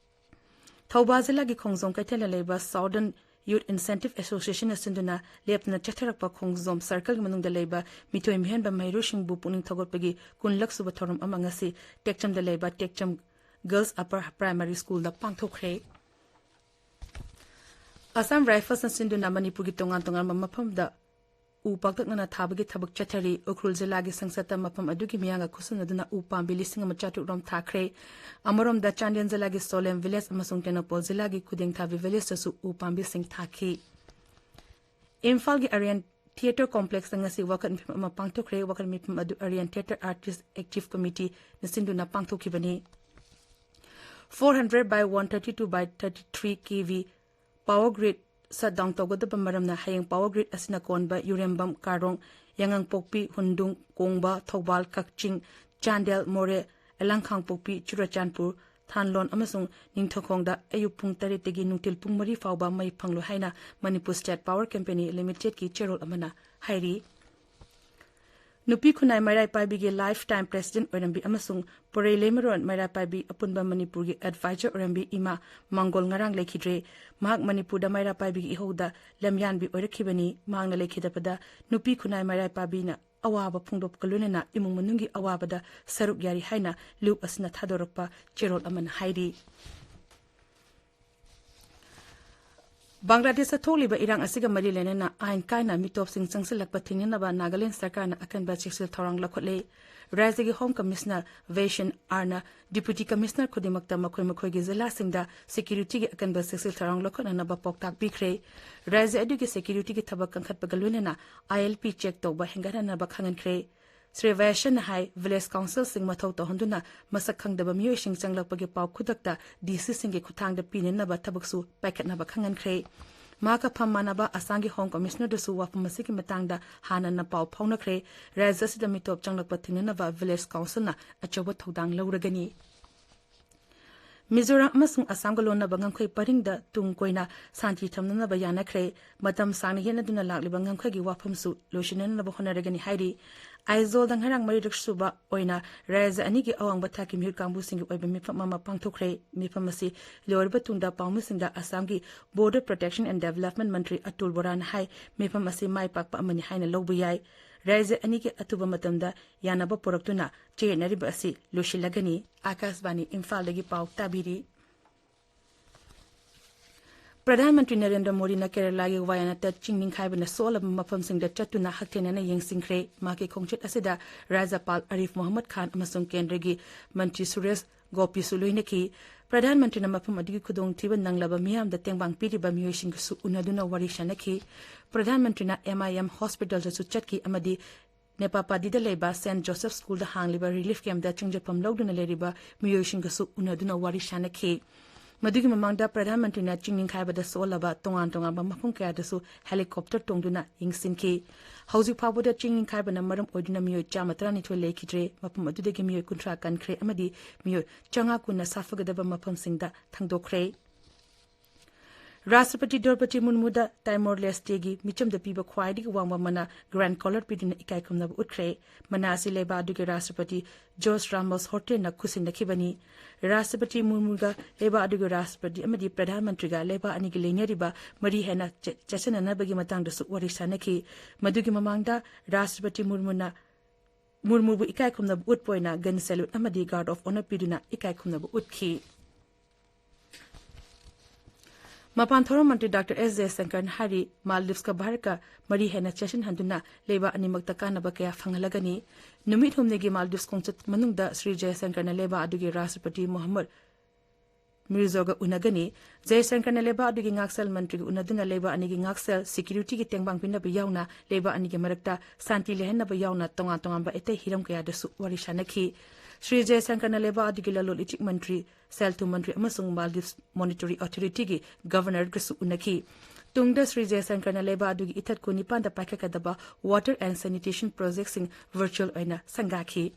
ꯊꯧꯕꯥꯜ ꯖꯤꯂꯥꯒꯤ ꯈꯣꯡꯖꯣꯝ ꯀꯩꯊꯦꯜꯗ ꯂꯩꯕ ꯁꯥꯎꯗꯔꯟ ꯌꯨꯊ ꯏꯟꯁꯦꯟꯇꯤꯚ ꯑꯦꯁꯣꯁꯤꯌꯦꯁꯟꯅ ꯁꯤꯟꯗꯨꯅ ꯂꯦꯞꯇꯅ ꯆꯠꯊꯔꯛꯄ ꯈꯣꯡꯖꯣꯝ ꯁꯔꯀꯜꯒꯤ ꯃꯅꯨꯡꯗ ꯂꯩꯕ ꯃꯤꯊꯣꯏ ꯃꯤꯍꯦꯟꯕ ꯃꯍꯩꯔꯣꯏꯁꯤꯡꯕꯨ ꯄꯨꯛꯅꯤꯡ ꯊꯧꯒꯠꯄꯒꯤ ꯀꯨꯟꯂꯛ ꯁꯨꯕ ꯊꯧꯔꯝ ꯑꯃ ꯉꯁꯤ ꯇꯦꯛꯆꯝꯗ ꯂꯩꯕ ꯇꯦꯛꯆꯝ ꯒꯔꯜꯁ ꯑꯄꯔ ꯄ꯭ꯔꯥꯏꯃꯥꯔꯤ ꯁ꯭ꯀꯨꯜꯗ ꯄꯥꯡꯊꯣꯛꯈ꯭ꯔꯦ꯫ ꯑꯁꯥꯝ ꯔꯥꯏꯐꯜꯁꯅ ꯁꯤꯟꯗꯨꯅ ꯃꯅꯤꯄꯨꯔꯒꯤ ꯇꯣꯉꯥꯟ ꯇꯣꯉꯥꯟꯕ ꯃꯐꯝꯗ ꯎ ꯄꯥꯛꯇꯛꯅꯅ ꯊꯥꯕꯒꯤ ꯊꯕꯛ ꯆꯠꯊꯔꯤ꯫ ꯎꯈ꯭ꯔꯨꯜ ꯖꯤꯂꯥꯒꯤ ꯁꯪꯁꯠꯇ ꯃꯐꯝ ꯑꯗꯨꯒꯤ ꯃꯤꯌꯥꯝꯒ ꯈꯨꯠꯁꯝꯅꯗꯨꯅ ꯎ ꯄꯥꯝꯕꯤ ꯂꯤꯁꯤꯡ ꯑꯃ ꯆꯥꯇ꯭ꯔꯨꯛ ꯔꯣꯝ ꯊꯥꯈ꯭ꯔꯦ꯫ ꯑꯃꯔꯣꯝꯗ ꯆꯥꯟꯗꯦꯜ ꯖꯤꯂꯥꯒꯤ ꯁꯣꯂꯦꯝ ꯚꯤꯂꯦꯖ ꯑꯃꯁꯨꯡ ꯇꯦꯡꯅꯧꯄꯜ ꯖꯤꯂꯥꯒꯤ ꯈꯨꯗꯦꯡꯊꯥꯕꯤ ꯚꯤꯂꯦꯖꯇꯁꯨ ꯎ ꯄꯥꯝꯕꯤꯁꯤꯡ ꯊꯥꯈꯤ꯫ ꯏꯝꯐꯥꯜꯒꯤ ꯑꯔꯤꯌꯟ ꯊꯤꯌꯦꯇꯔ ꯀꯣꯝꯄ꯭ꯂꯦꯛꯁꯇ ꯉꯁꯤ ꯋꯥꯀꯠ ꯃꯤꯐꯝ ꯑꯃ ꯄꯥꯡꯊꯣꯛꯈ꯭ꯔꯦ꯫ ꯋꯥꯀꯠ ꯃꯤꯐꯝ ꯑꯗꯨ ꯑꯔꯤꯌꯟ ꯊꯤꯌꯦꯇꯔ ꯑꯥꯔꯇꯤꯁ ꯑꯦꯛꯇꯤꯚ ꯀꯃꯤꯇꯤꯅ ꯁꯤꯟꯗꯨꯅ ꯄꯥꯡꯊꯣꯛꯈꯤꯕꯅꯤ꯫ Four hundred by one thirty two by thirty three K V power grid shutdown ꯇꯧꯒꯗꯕ ꯃꯔꯝꯅ ꯍꯌꯦꯡ power grid ꯑꯁꯤꯅ ꯀꯣꯟꯕ ꯌꯨꯔꯦꯝꯕꯝ, ꯀꯥꯔꯣꯡ, ꯌꯥꯉꯥꯡꯄꯣꯛꯄꯤ, ꯍꯨꯟꯗꯨꯡ, ꯀꯣꯡꯕ, ꯊꯧꯕꯥꯜ, ꯀꯛꯆꯤꯡ, ꯆꯥꯟꯗꯦꯜ, ꯃꯣꯔꯦ, ꯑꯦꯂꯥꯡꯈꯥꯡꯄꯣꯛꯄꯤ, ꯆꯨꯔꯆꯥꯟꯄꯨꯔ, ꯊꯥꯟꯂꯣꯟ ꯑꯃꯁꯨꯡ ꯅꯤꯡꯊꯧꯈꯣꯡꯗ ꯑꯌꯨꯛ ꯄꯨꯡ ꯇꯔꯦꯠꯇꯒꯤ ꯅꯨꯡꯊꯤꯜ ꯄꯨꯡ ꯃꯔꯤ ꯐꯥꯎꯕ ꯃꯩ ꯐꯪꯂꯣꯏ ꯍꯥꯏꯅ ꯃꯅꯤꯄꯨꯔ ꯁ꯭ꯇꯦꯠ ꯄꯥꯋꯔ ꯀꯝꯄꯦꯅꯤ ꯂꯤꯃꯤꯇꯦꯗꯀꯤ ꯆꯦꯔꯣꯜ ꯑꯃꯅ ꯍꯥꯏꯔꯤ꯫ ꯅꯨꯄꯤ ꯈꯨꯟꯅꯥꯏ ꯃꯩꯔꯥ ꯄꯥꯏꯕꯤꯒꯤ ꯂꯥꯏꯐ ꯇꯥꯏꯝ ꯄ꯭ꯔꯦꯁꯤꯗꯦꯟꯠ ꯑꯣꯏꯔꯝꯕꯤ ꯑꯃꯁꯨꯡ ꯄꯣꯔꯩ ꯂꯩꯃꯔꯣꯟ ꯃꯩꯔꯥ ꯄꯥꯏꯕꯤ ꯑꯄꯨꯟꯕ ꯃꯅꯤꯄꯨꯔꯒꯤ ꯑꯦꯗꯚꯥꯏꯖꯔ ꯑꯣꯏꯔꯝꯕꯤ ꯏꯃꯥ ꯃꯥꯡꯒꯣꯜ ꯉꯔꯥꯡ ꯂꯩꯈꯤꯗ꯭ꯔꯦ꯫ ꯃꯍꯥꯛ ꯃꯅꯤꯄꯨꯔꯗ ꯃꯩꯔꯥ ꯄꯥꯏꯕꯤꯒꯤ ꯏꯍꯧꯗ ꯂꯝꯌꯥꯟꯕꯤ ꯑꯣꯏꯔꯛꯈꯤꯕꯅꯤ꯫ ꯃꯍꯥꯛꯅ ꯂꯩꯈꯤꯗꯕꯗ ꯅꯨꯄꯤ ꯈꯨꯟꯅꯥꯏ ꯃꯩꯔꯥ ꯄꯥꯏꯕꯤꯅ ꯑꯋꯥꯕ ꯐꯣꯡꯗꯣꯛꯄꯒ ꯂꯣꯏꯅꯅ ꯏꯃꯨꯡ ꯃꯅꯨꯡꯒꯤ ꯑꯋꯥꯕꯗ ꯁꯔꯨꯛ ꯌꯥꯔꯤ ꯍꯥꯏꯅ ꯂꯨꯞ ꯑꯁꯤꯅ ꯊꯥꯗꯣꯔꯛꯄ ꯆꯦꯔꯣꯜ ꯑꯃꯅ ꯍꯥꯏꯔꯤ꯫ ꯕꯪꯒ꯭ꯂꯥꯗꯦꯁꯇ ꯊꯣꯛꯂꯤꯕ ꯏꯔꯥꯡ ꯑꯁꯤꯒ ꯃꯔꯤ ꯂꯩꯅꯅ ꯑꯥꯏꯟ ꯀꯥꯏꯅ ꯃꯤꯇꯣꯞꯁꯤꯡ ꯆꯪꯁꯤꯜꯂꯛꯄ ꯊꯤꯡꯅꯅꯕ ꯅꯥꯒꯥꯂꯦꯟꯗ ꯁꯔꯀꯥꯔꯅ ꯑꯀꯟꯕ ꯆꯦꯛꯁꯤꯜ ꯊꯧꯔꯥꯡ ꯂꯧꯈꯠꯂꯦ꯫ ꯔꯥꯖ꯭ꯌꯒꯤ ꯍꯣꯝ ꯀꯃꯤꯁꯅꯔ ꯚꯦꯁꯟ ꯑꯥꯔꯅ ꯗꯤꯄꯨꯇꯤ ꯀꯃꯤꯁꯅꯔ ꯈꯨꯗꯤꯡꯃꯛꯇ ꯃꯈꯣꯏ ꯃꯈꯣꯏꯒꯤ ꯖꯤꯂꯥꯁꯤꯡꯗ ꯁꯦꯀ꯭ꯌꯨꯔꯤꯇꯤꯒꯤ ꯑꯀꯟꯕ ꯆꯦꯛꯁꯤꯜ ꯊꯧꯔꯥꯡ ꯂꯧꯈꯠꯅꯅꯕ ꯄꯥꯎꯇꯥꯛ ꯄꯤꯈ꯭ꯔꯦ꯫ ꯔꯥꯖ꯭ꯌ ꯑꯗꯨꯒꯤ ꯁꯦꯀ꯭ꯌꯨꯔꯤꯇꯤꯒꯤ ꯊꯕꯛ ꯀꯟꯈꯠꯄꯒ ꯂꯣꯏꯅꯅ ꯑꯥꯏ ꯑꯦꯜ ꯄꯤ ꯆꯦꯛ ꯇꯧꯕ ꯍꯦꯟꯒꯠꯍꯟꯅꯕ ꯈꯪꯍꯟꯈ꯭ꯔꯦ꯫ ꯁ꯭ꯔꯤ ꯚꯥꯌꯥꯁꯟꯅ ꯍꯥꯏ, ꯚꯤꯂꯦꯖ ꯀꯥꯎꯟꯁꯤꯜꯁꯤꯡ ꯃꯊꯧ ꯇꯧꯍꯟꯗꯨꯅ ꯃꯁꯛ ꯈꯪꯗꯕ ꯃꯤꯑꯣꯏꯁꯤꯡ ꯆꯪꯂꯛꯄꯒꯤ ꯄꯥꯎ ꯈꯨꯗꯛꯇ ꯗꯤ ꯁꯤꯁꯤꯡꯒꯤ ꯈꯨꯠꯊꯥꯡꯗ ꯄꯤꯅꯅꯕ ꯊꯕꯛꯁꯨ ꯄꯥꯏꯈꯠꯅꯕ ꯈꯪꯍꯟꯈ꯭ꯔꯦ꯫ ꯃꯍꯥꯛꯀ ꯐꯝ ꯃꯥꯟꯅꯕ ꯑꯁꯥꯝꯒꯤ ꯍꯣꯝ ꯀꯃꯤꯁꯅꯔꯗꯁꯨ ꯋꯥꯐꯝ ꯑꯁꯤꯒꯤ ꯃꯇꯥꯡꯗ ꯍꯥꯟꯅꯅ ꯄꯥꯎ ꯐꯥꯎꯅꯈ꯭ꯔꯦ꯫ ꯔꯥꯖ꯭ꯌ ꯑꯁꯤꯗ ꯃꯤꯇꯣꯞ ꯆꯪꯂꯛꯄ ꯊꯤꯡꯅꯅꯕ ꯚꯤꯂꯦꯖ ꯀꯥꯎꯟꯁꯤꯜꯅ ꯑꯆꯧꯕ ꯊꯧꯗꯥꯡ ꯂꯧꯔꯒꯅꯤ꯫ ꯃꯤꯖꯣꯔꯥꯝ ꯑꯃꯁꯨꯡ ꯑꯁꯥꯝꯒ ꯂꯣꯟꯅꯕ ꯉꯝꯈꯩ ꯄꯔꯤꯡꯗ ꯇꯨꯡ ꯀꯣꯏꯅ ꯁꯥꯟꯇꯤ ꯊꯝꯅꯅꯕ ꯌꯥꯅꯈ꯭ꯔꯦ꯫ ꯃꯇꯝ ꯁꯥꯡꯅ ꯌꯦꯠꯅꯗꯨꯅ ꯂꯥꯛꯂꯤꯕ ꯉꯝꯈꯩꯒꯤ ꯋꯥꯐꯝꯁꯨ ꯂꯣꯏꯁꯤꯟꯅꯅꯕ ꯍꯣꯠꯅꯔꯒꯅꯤ ꯍꯥꯏꯔꯤ꯫ ꯑꯥꯏꯖꯣꯜꯗ ꯉꯔꯥꯡ ꯃꯔꯤꯔꯛ ꯁꯨꯕ ꯑꯣꯏꯅ ꯔꯥꯖ꯭ꯌ ꯑꯅꯤꯒꯤ ꯑꯋꯥꯡꯕ ꯊꯥꯛꯀꯤ ꯃꯤꯍꯨꯠ ꯀꯥꯡꯕꯨꯁꯤꯡꯒꯤ ꯑꯣꯏꯕ ꯃꯤꯐꯝ ꯑꯃ ꯄꯥꯡꯊꯣꯛꯈ꯭ꯔꯦ꯫ ꯃꯤꯐꯝ ꯑꯁꯤ ꯂꯣꯏꯔꯕ ꯇꯨꯡꯗ ꯄꯥꯎꯃꯤꯁꯤꯡꯗ ꯑꯁꯥꯝꯒꯤ Border Protection and Development ꯃꯟꯇ꯭ꯔꯤ ꯑꯇꯨꯜ ꯕꯣꯔꯥꯅ ꯍꯥꯏ, ꯃꯤꯐꯝ ꯑꯁꯤ ꯃꯥꯏ ꯄꯥꯛꯄ ꯑꯃꯅꯤ ꯍꯥꯏꯅ ꯂꯧꯕ ꯌꯥꯏ꯫ ꯔꯥꯖ꯭ꯌ ꯑꯅꯤꯒꯤ ꯑꯊꯨꯕ ꯃꯇꯝꯗ ꯌꯥꯅꯕ ꯄꯨꯔꯛꯇꯨꯅ ꯆꯌꯦꯠꯅꯔꯤꯕ ꯑꯁꯤ ꯂꯣꯏꯁꯤꯜꯂꯒꯅꯤ꯫ ꯑꯥꯀꯥꯁꯕꯥꯅꯤ ꯏꯝꯐꯥꯜꯗꯒꯤ ꯄꯥꯎ ꯇꯥꯕꯤꯔꯤ꯫ ꯄ꯭ꯔꯙꯥꯟ ꯃꯟꯇ꯭ꯔꯤ ꯅꯔꯦꯟꯗ꯭ꯔ ꯃꯣꯗꯤꯅ ꯀꯦꯔꯂꯥꯒꯤ ꯋꯥꯌꯥꯅꯥꯗꯇ ꯆꯤꯡ ꯅꯤꯡꯈꯥꯏꯕꯅ ꯁꯣꯛꯂꯕ ꯃꯐꯝꯁꯤꯡꯗ ꯆꯠꯇꯨꯅ ꯍꯛꯊꯦꯡꯅꯅ ꯌꯦꯡꯁꯤꯟꯈ꯭ꯔꯦ꯫ ꯃꯍꯥꯛꯀꯤ ꯈꯣꯡꯆꯠ ꯑꯁꯤꯗ ꯔꯥꯖ꯭ꯌꯄꯥꯜ ꯑꯔꯤꯐ ꯃꯣꯍꯝꯃꯗ ꯈꯥꯟ ꯑꯃꯁꯨꯡ ꯀꯦꯟꯗ꯭ꯔꯒꯤ ꯃꯟꯇ꯭ꯔꯤ ꯁꯨꯔꯦꯁ ꯒꯣꯄꯤꯁꯨ ꯂꯣꯏꯅꯈꯤ꯫ ꯄ꯭ꯔꯙꯥꯟ ꯃꯟꯇ꯭ꯔꯤꯅ ꯃꯐꯝ ꯑꯗꯨꯒꯤ ꯈꯨꯗꯣꯡꯊꯤꯕ ꯅꯪꯂꯕ ꯃꯤꯌꯥꯝꯗ ꯇꯦꯡꯕꯥꯡ ꯄꯤꯔꯤꯕ ꯃꯤꯑꯣꯏꯁꯤꯡꯒꯁꯨ ꯎꯅꯗꯨꯅ ꯋꯥꯔꯤ ꯁꯥꯅꯈꯤ꯫ ꯄ꯭ꯔꯙꯥꯟ ꯃꯟꯇ꯭ꯔꯤꯅ ꯑꯦꯝ ꯑꯥꯏ ꯑꯦꯝ ꯍꯣꯁꯄꯤꯇꯥꯜꯗꯁꯨ ꯆꯠꯈꯤ ꯑꯃꯗꯤ ꯅꯦꯄꯥꯄꯥꯗꯤꯗ ꯂꯩꯕ ꯁꯦꯟꯠ ꯖꯣꯁꯦꯐ ꯁ꯭ꯀꯨꯜꯗ ꯍꯥꯡꯂꯤꯕ ꯔꯤꯂꯤꯐ ꯀꯦꯝꯞꯇ ꯆꯪꯖꯐꯝ ꯂꯧꯗꯨꯅ ꯂꯩꯔꯤꯕ ꯃꯤꯑꯣꯏꯁꯤꯡꯒꯁꯨ ꯎꯅꯗꯨꯅ ꯋꯥꯔꯤ ꯁꯥꯅꯈꯤ꯫ ꯃꯗꯨꯒꯤ ꯃꯃꯥꯡꯗ ꯄ꯭ꯔꯙꯥꯟ ꯃꯟꯇ꯭ꯔꯤꯅ ꯆꯤꯡ ꯅꯤꯡꯈꯥꯏꯕꯗ ꯁꯣꯛꯍꯜꯂꯕ ꯇꯣꯉꯥꯟ ꯇꯣꯉꯥꯟꯕ ꯃꯐꯝ ꯀꯌꯥꯗꯁꯨ ꯍꯦꯂꯤꯀꯣꯞꯇꯔ ꯇꯣꯡꯗꯨꯅ ꯌꯦꯡꯁꯤꯟꯈꯤ꯫ ꯍꯧꯖꯤꯛ ꯐꯥꯎꯕꯗ ꯆꯤꯡ ꯅꯤꯡꯈꯥꯏꯕꯅ ꯃꯔꯝ ꯑꯣꯏꯗꯨꯅ ꯃꯤꯑꯣꯏ ꯆꯥꯝꯃ ꯇꯔꯥꯅꯤꯊꯣꯏ ꯂꯩꯈꯤꯗ꯭ꯔꯦ, ꯃꯐꯝ ꯑꯗꯨꯗꯒꯤ ꯃꯤꯑꯣꯏ ꯀꯨꯟꯊ꯭ꯔꯥ ꯀꯟꯈ꯭ꯔꯦ ꯑꯃꯗꯤ ꯃꯤꯑꯣꯏ ꯆꯥꯝꯃꯉꯥ ꯀꯨꯟꯅ ꯁꯥꯐꯒꯗꯕ ꯃꯐꯝꯁꯤꯡꯗ ꯊꯥꯡꯗꯣꯛꯈ꯭ꯔꯦ꯫ ꯔꯥꯁꯇ꯭ꯔꯄꯇꯤ ꯗ꯭ꯔꯧꯄꯗꯤ ꯃꯨꯔꯃꯨꯗ ꯇꯥꯏꯃꯣꯔ ꯂꯦꯁꯇꯦꯒꯤ ꯃꯤꯆꯝꯗ ꯄꯤꯕ ꯈ꯭ꯋꯥꯏꯗꯒꯤ ꯋꯥꯡꯕ ꯃꯅꯥ ꯒ꯭ꯔꯥꯟ ꯀꯣꯂꯔ ꯄꯤꯗꯨꯅ ꯏꯀꯥꯏ ꯈꯨꯝꯅꯕ ꯎꯠꯈ꯭ꯔꯦ꯫ ꯃꯅꯥ ꯑꯁꯤ ꯂꯩꯕꯥꯛ ꯑꯗꯨꯒꯤ ꯔꯥꯁꯇ꯭ꯔꯄꯇꯤ ꯖꯣꯔꯖ ꯔꯥꯃꯣꯁ ꯍꯣꯔꯇꯦꯟꯅ ꯈꯨꯠꯁꯤꯟꯅꯈꯤꯕꯅꯤ꯫ ꯔꯥꯁꯇ꯭ꯔꯄꯇꯤ ꯃꯨꯔꯃꯨꯒ ꯂꯩꯕꯥꯛ ꯑꯗꯨꯒꯤ ꯔꯥꯁꯇ꯭ꯔꯄꯇꯤ ꯑꯃꯗꯤ ꯄ꯭ꯔꯙꯥꯟ ꯃꯟꯇ꯭ꯔꯤꯒ ꯂꯩꯕꯥꯛ ꯑꯅꯤꯒꯤ ꯂꯩꯅꯔꯤꯕ ꯃꯔꯤ ꯍꯦꯟꯅ ꯆꯦ-, ꯆꯦꯠꯁꯤꯟꯅꯅꯕꯒꯤ ꯃꯇꯥꯡꯗꯁꯨ ꯋꯥꯔꯤ ꯁꯥꯟꯅꯈꯤ꯫ ꯃꯗꯨꯒꯤ ꯃꯃꯥꯡꯗ ꯔꯥꯁꯇ꯭ꯔꯄꯇꯤ ꯃꯨꯔꯃꯨꯅ, ꯃꯨꯔꯃꯨꯕꯨ ꯏꯀꯥꯏ ꯈꯨꯝꯅꯕ ꯎꯠꯄ ꯑꯣꯏꯅ ꯒꯟ ꯁꯦꯂ꯭ꯌꯨꯠ ꯑꯃꯗꯤ ꯒꯥꯔꯗ ꯑꯣꯐ ꯑꯣꯅꯔ ꯄꯤꯗꯨꯅ ꯏꯀꯥꯏ ꯈꯨꯝꯅꯕ ꯎꯠꯈꯤ꯫ ꯃꯄꯥꯟ ꯊꯧꯔꯝ ꯃꯟꯇ꯭ꯔꯤ ꯗꯥꯛꯇꯔ ꯑꯦꯁ ꯖꯌꯁꯪꯀꯔꯅ ꯍꯥꯏꯔꯤ, ꯃꯥꯜꯗꯤꯚꯁꯀ ꯚꯥꯔꯠꯀ ꯃꯔꯤ ꯍꯦꯟꯅ ꯆꯦꯠꯁꯤꯟꯍꯟꯗꯨꯅ ꯂꯩꯕꯥꯛ ꯑꯅꯤꯃꯛꯇ ꯀꯥꯟꯅꯕ ꯀꯌꯥ ꯐꯪꯍꯜꯂꯒꯅꯤ꯫ ꯅꯨꯃꯤꯠ ꯍꯨꯝꯅꯤꯒꯤ ꯃꯥꯜꯗꯤꯚꯁ ꯈꯣꯡꯆꯠ ꯃꯅꯨꯡꯗ ꯁ꯭ꯔꯤ ꯖꯌꯁꯪꯀꯔꯅ ꯂꯩꯕꯥꯛ ꯑꯗꯨꯒꯤ ꯔꯥꯁꯇ꯭ꯔꯄꯇꯤ ꯃꯣꯍꯝꯃꯗ ꯃꯤꯔꯖꯣꯒ ꯎꯅꯒꯅꯤ꯫ ꯖꯌꯁꯪꯀꯔꯅ ꯂꯩꯕꯥꯛ ꯑꯗꯨꯒꯤ ꯉꯥꯛꯁꯦꯜ ꯃꯟꯇ꯭ꯔꯤꯒ ꯎꯅꯗꯨꯅ ꯂꯩꯕꯥꯛ ꯑꯅꯤꯒꯤ ꯉꯥꯛꯁꯦꯜ, ꯁꯦꯀ꯭ꯌꯨꯔꯤꯇꯤꯒꯤ ꯇꯦꯡꯕꯥꯡ ꯄꯤꯅꯕ ꯌꯥꯎꯅ ꯂꯩꯕꯥꯛ ꯑꯅꯤꯒꯤ ꯃꯔꯛꯇ ꯁꯥꯟꯇꯤ ꯂꯩꯍꯟꯅꯕ ꯌꯥꯎꯅ ꯇꯣꯉꯥꯟ ꯇꯣꯉꯥꯟꯕ ꯑꯇꯩ ꯍꯤꯔꯝ ꯀꯌꯥꯗꯁꯨ ꯋꯥꯔꯤ ꯁꯥꯟꯅꯈꯤ꯫ ꯁ꯭ꯔꯤ ꯖꯌꯁꯪꯀꯔꯅ ꯂꯩꯕꯥꯛ ꯑꯗꯨꯒꯤ ꯂꯂꯣꯟ ꯏꯇꯤꯛ ꯃꯟꯇ꯭ꯔꯤ, ꯁꯦꯜ ꯊꯨꯝ ꯃꯟꯇ꯭ꯔꯤ ꯑꯃꯁꯨꯡ ꯃꯥꯜꯗꯤꯚꯁ ꯃꯣꯅꯤꯇꯔꯤ ꯑꯣꯊꯣꯔꯤꯇꯤꯒꯤ ꯒꯚꯔꯅꯔꯒꯁꯨ ꯎꯅꯈꯤ꯫ ꯇꯨꯡꯗ ꯁ꯭ꯔꯤ ꯖꯌꯁꯪꯀꯔꯅ ꯂꯩꯕꯥꯛ ꯑꯗꯨꯒꯤ ꯏꯊꯠ ꯀꯨꯟꯅꯤꯄꯥꯟꯗ ꯄꯥꯏꯈꯠꯀꯗꯕ water and sanitation projectꯁꯤꯡ virtual ꯑꯣꯏꯅ ꯁꯪꯒꯥꯈꯤ꯫